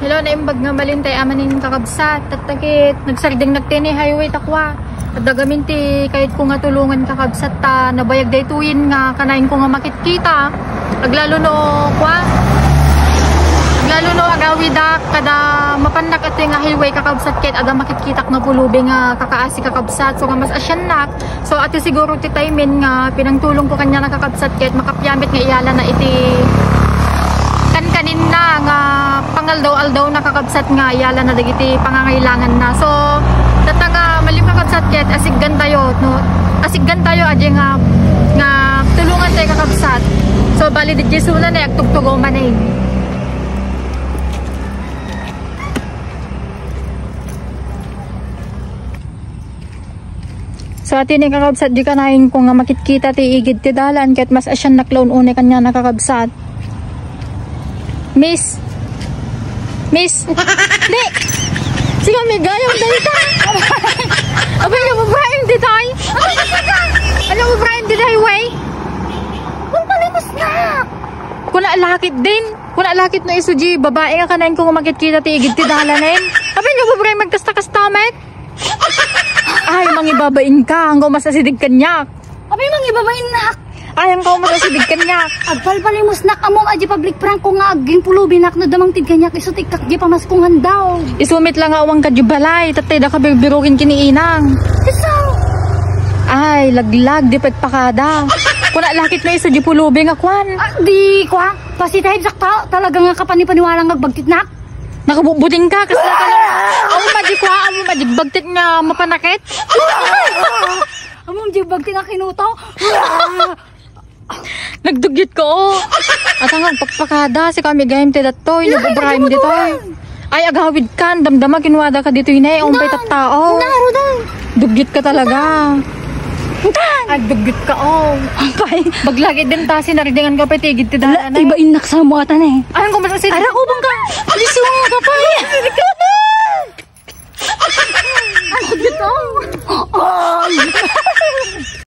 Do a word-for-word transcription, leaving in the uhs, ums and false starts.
Hello, naimbag nga malintay amanin kakabsat. Tatta ket nagsardeng nagteni highway ta kua. Adda gamin ti kayatko nga tulongan kakabsat ta nabayag daytoyen nga kanaenko nga makitkita. Aglalo no kua. Aglalo no agawidak kada mapannak iti nga highway kakabsat ket adda makitkitak nga pulubi nga kakaasi kakabsat. So nga mas asyannak. So, ati siguro ti timing nga pinangtulongko kaniana kakabsat ket makapiamit nga iyalana iti kankaninna nga pangaldaw-aldawna kakabsat nga iyalana dagiti pangangailanganna. So, tatta nga malem kakabsat ket asiggantayo, no? Asiggantayo, adi nga, nga tulongantayo kakabsat. So, bali, di Jesu na, eh, agtugtugaw man, eh. So, ati ni kakabsat, di kanaenko nga makitkita ti igid ti dalan, ket mas asyannak la unay kaniana kakabsat. Miss! Miss! Di! Sige, may gayam dayta! Abay, nabubraem ditoy! Ano, nabubraem ditoy, way? Kung palimus na! Kuna lakit din! Kuna lakit no isu di babae nga kanaenko nga makitkita ti igid ti dalanen! Abay, nabubraem magkasta-kasta met! Ay, mangibabain ka, anggaw masasidig kaniak. Abay, mangibabain nak. Ay, anggaw masasidig kaniak. Agpalpalimus nak, ammom a di public prank ko nga aging pulubi nak no damang tid kaniak, isu ti ikkak di pamaskungan daw. Isu met la nga awan ka di balay, tattay da ka birbirukin kini inang. Isu. Ay, laglag, di pagpakada. Kuna lakit no isu di pulubi nga kwan. Ah, di kwan. Positive sakta, talaga nga kapanipaniwala nga agbagtit nak. Nakabubuting ka, kasla ka lang. Awan madi kua, awan madi bagtit nga mapanakit. Awan madi bagtit nga kinuto. Nagdugyot ka, oh. At ang agpakpakada, si kami gayam ti dattoy, nag-Ibrahim ditoy. Ay, agawid ka, damdama, kinuwada ka ditoy, ne, umpay tattao. Naro daw. Dugyot ka talaga. Ay, dugyot ka, oh. Ay, baglagit din ta, sinardingan ka pa, tigid ti dalanan. Iba innak sa mo atan, eh. Ay, ang kumasasidig. Ara, ubang ka. Alis yung ka pa, eh.